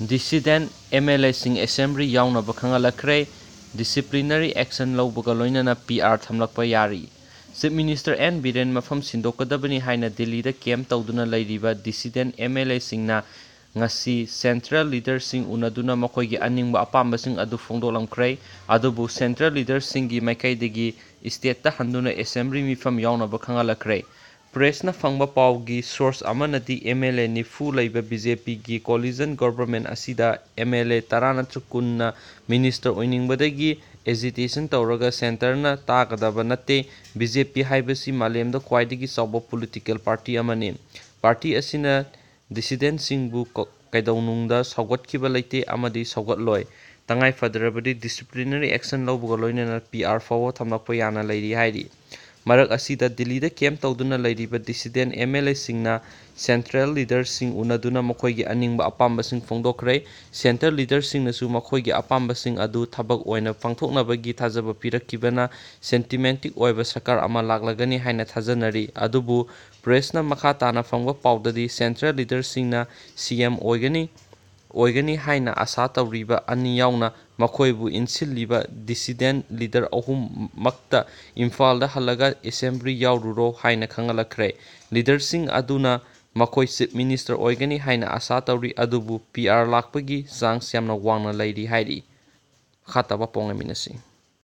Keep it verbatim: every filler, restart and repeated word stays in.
Dissident M L Aꯁꯤꯡ assembly ꯌꯥꯎꯅꯕ ꯈꯪꯍꯜꯂꯛꯈ꯭ꯔꯦ꯫ Disciplinary action ꯂꯧꯕꯒ ꯂꯣꯏꯅꯅ P R ꯊꯝꯂꯛꯄ ꯌꯥꯔꯤ꯫ Chief Minister N Biren ꯃꯐꯝ ꯁꯤꯟꯗꯣꯛꯀꯗꯕꯅꯤ ꯍꯥꯏꯅ ꯗꯤꯜꯂꯤꯗ camp ꯇꯧꯗꯨꯅ ꯂꯩꯔꯤꯕ dissident M L Aꯁꯤꯡꯅ ꯉꯁꯤ central leaderꯁꯤꯡ ꯎꯅꯗꯨꯅ ꯃꯈꯣꯏꯒꯤ ꯑꯅꯤꯡꯕ ꯑꯄꯥꯝꯕꯁꯤꯡ ꯑꯗꯨ ꯐꯣꯡꯗꯣꯛꯂꯝꯈ꯭ꯔꯦ꯫ ꯑꯗꯨꯕꯨ central leaderꯁꯤꯡꯒꯤ ꯃꯥꯏꯀꯩꯗꯒꯤ stateꯇ ꯍꯟꯗꯨꯅ assembly ꯃꯤꯐꯝ ꯌꯥꯎꯅꯕ ꯈꯪꯍꯜꯂꯛꯈ꯭ꯔꯦ꯫ Pressꯅ ꯐꯪꯕ ꯄꯥꯎꯒꯤ source ꯑꯃꯅꯗꯤ M L A ꯅꯤꯐꯨ ꯂꯩꯕ B J Pꯒꯤ coalition government ꯑꯁꯤꯗ M L A ꯇꯔꯥ ꯅꯠꯇ꯭ꯔ ꯀꯨꯟꯅ minister ꯑꯣꯏꯅꯤꯡꯕꯗꯒꯤ agitation ꯇꯧꯔꯒ centreꯅ ꯇꯥꯒꯗꯕ ꯅꯠꯇꯦ꯫ B J P ꯍꯥꯏꯕꯁꯤ ꯃꯥꯂꯦꯝꯗ ꯈ꯭ꯋꯥꯏꯗꯒꯤ ꯆꯥꯎꯕ political party ꯑꯃꯅꯤ꯫ Party ꯑꯁꯤꯅ dissidentꯁꯤꯡꯕꯨ ꯀ-, ꯀꯩꯗꯧꯅꯨꯡꯗ ꯁꯧꯒꯠꯈꯤꯕ ꯂꯩꯇꯦ ꯑꯃꯗꯤ ꯁꯧꯒꯠꯂꯣꯏ꯫ ꯇꯉꯥꯏ ꯐꯗ꯭ꯔꯕꯗꯤ disciplinary action ꯂꯧꯕꯒ ꯂꯣꯏꯅꯅ P R ꯐꯥꯎꯕ ꯊꯝꯂꯛꯄ ꯌꯥꯅ ꯂꯩꯔꯤ ꯍꯥꯏꯔꯤ꯫ ꯃꯔꯛ ꯑꯁꯤꯗ ꯗꯤꯜꯂꯤꯗ camp ꯇꯧꯗꯨꯅ ꯂꯩꯔꯤꯕ dissident M L Aꯁꯤꯡꯅ central leaderꯁꯤꯡ ꯎꯅꯗꯨꯅ ꯃꯈꯣꯏꯒꯤ ꯑꯅꯤꯡꯕ ꯑꯄꯥꯝꯕꯁꯤꯡ ꯐꯣꯡꯗꯣꯛꯈ꯭ꯔꯦ꯫ Central leaderꯁꯤꯡꯅꯁꯨ ꯃꯈꯣꯏꯒꯤ ꯑꯄꯥꯝꯕꯁꯤꯡ ꯑꯗꯨ ꯊꯕꯛ ꯑꯣꯏꯅ ꯄꯥꯡꯊꯣꯛꯅꯕꯒꯤ ꯊꯥꯖꯕ ꯄꯤꯔꯛꯈꯤꯕꯅ semptomatic ꯑꯣꯏꯕ ꯁꯔꯀꯥꯔ ꯑꯃ ꯂꯥꯛꯂꯒꯅꯤ ꯍꯥꯏꯅ ꯊꯥꯖꯅꯔꯤ꯫ ꯑꯗꯨꯕꯨ Pressꯅ ꯃꯈꯥ ꯇꯥꯅ ꯐꯪꯕ ꯄꯥꯎꯗꯗꯤ central leaderꯁꯤꯡꯅ C M ꯑꯣꯏꯒꯅꯤ, ꯑꯣꯏꯒꯅꯤ ꯍꯥꯏꯅ ꯑꯥꯁꯥ ꯇꯧꯔꯤꯕ ꯑꯅꯤ ꯌꯥꯎꯅ ꯃꯈꯣꯏꯕꯨ ꯏꯟꯁꯤꯜꯂꯤꯕ dissident leader ꯑꯍꯨꯝꯃꯛꯇ ꯏꯝꯐꯥꯜꯗ ꯍꯜꯂꯒ assembly ꯌꯥꯎꯔꯨꯔꯣ ꯍꯥꯏꯅ ꯈꯪꯍꯜꯂꯛꯈ꯭ꯔꯦ꯫ Leaderꯁꯤꯡ ꯑꯗꯨꯅ ꯃꯈꯣꯏ Chief Minister ꯑꯣꯏꯒꯅꯤ ꯍꯥꯏꯅ ꯑꯥꯁꯥ ꯇꯧꯔꯤ, ꯑꯗꯨꯕꯨ P R ꯂꯥꯛꯄꯒꯤ chance ꯌꯥꯝꯅ ꯋꯥꯡꯅ ꯂꯩꯔꯤ ꯍꯥꯏꯔꯤ꯫ ꯃꯈꯥ ꯇꯥꯕ ꯄꯥꯎ ꯉꯥꯏꯃꯤꯟꯅꯁꯤ꯫